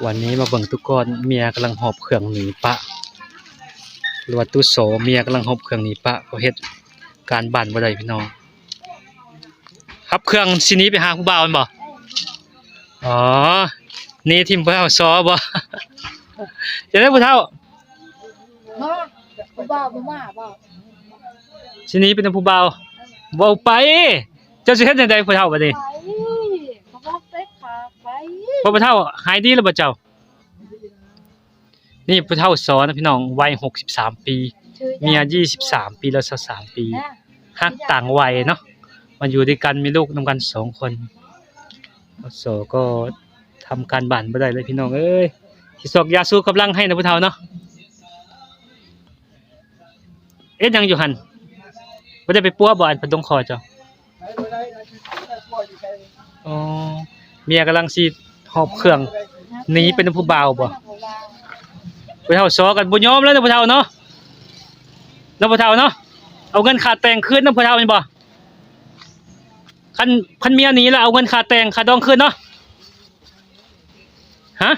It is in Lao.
ວັນນີ້ມາເບິ່ງຕຸກອນ ເມຍກຳລັງຫອບເຄື່ອງໜີປະ ຫຼືວ່າຕຸໂສ ເມຍກຳລັງຫອບເຄື່ອງໜີປະ ເພາະເຮັດການບ້ານບໍ່ໄດ້ພີ່ນ້ອງ. ຮັບເຄື່ອງຊິໜີໄປຫາຜູ້ບ່າວແມ່ນບໍ່? ອໍ ໜີຖິ້ມຜູ້ເຖົ້າຊໍບໍ່? ຈັ່ງໃດຜູ້ເຖົ້າ? ມາ ຜູ້ບ່າວບໍ່ມາບໍ່? ຊິໜີໄປນຳຜູ້ບ່າວ? ເວົ້າໄປ ເຈົ້າຊິເຮັດຈັ່ງໃດຜູ້ເຖົ້າບັດນີ້? ໄປ ບໍ່ໄປຂາໄປ. ພໍ່ຜູ້ເຖົ້າຫາຍດີແລ້ວບໍ່ເຈົ້າ? ນີ້ຜູ້ເຖົ້າຊໍນະພີ່ນ້ອງ ໄວຫົກສິບສາມປີ ເມຍຊາວສາມປີ ແລ້ວຊາວສາມປີ ນະ ຮັກຕ່າງໄວເນາະ ມາຢູ່ດ້ວຍກັນ ມີລູກນຳກັນສອງຄົນ. ຊໍກໍທຳການບ້ານບໍ່ໄດ້ເລີຍພີ່ນ້ອງເອີຍ ຊິຊອກຢາຊູກຳລັງໃຫ້ນະຜູ້ເຖົ້າເນາະ. ເຮັດຫຍັງຢູ່ຫັ້ນ? ບໍ່ໄດ້ໄປປົວບໍ່ ອັນພັດດົງຄໍເຈົ້າ? ອໍ ເມຍກຳລັງຊິຫອບເຄື່ອງໜີໄປນຳຜູ້ບ່າວບໍ່? ຜູ້ເຖົ້າຊໍກັນບໍ່ຍອມແລ້ວນະຜູ້ເຖົ້າເນາະ ເນາະຜູ້ເຖົ້າເນາະ. ເອົາເງິນຄ່າແຕ່ງຄືນນຳຜູ້ເຖົ້າແມ່ນບໍ່? ຄັນ ຄັນເມຍໜີແລ້ວເອົາເງິນຄ່າແຕ່ງຄ່າດອງຄືນເນາະ. ຮະ?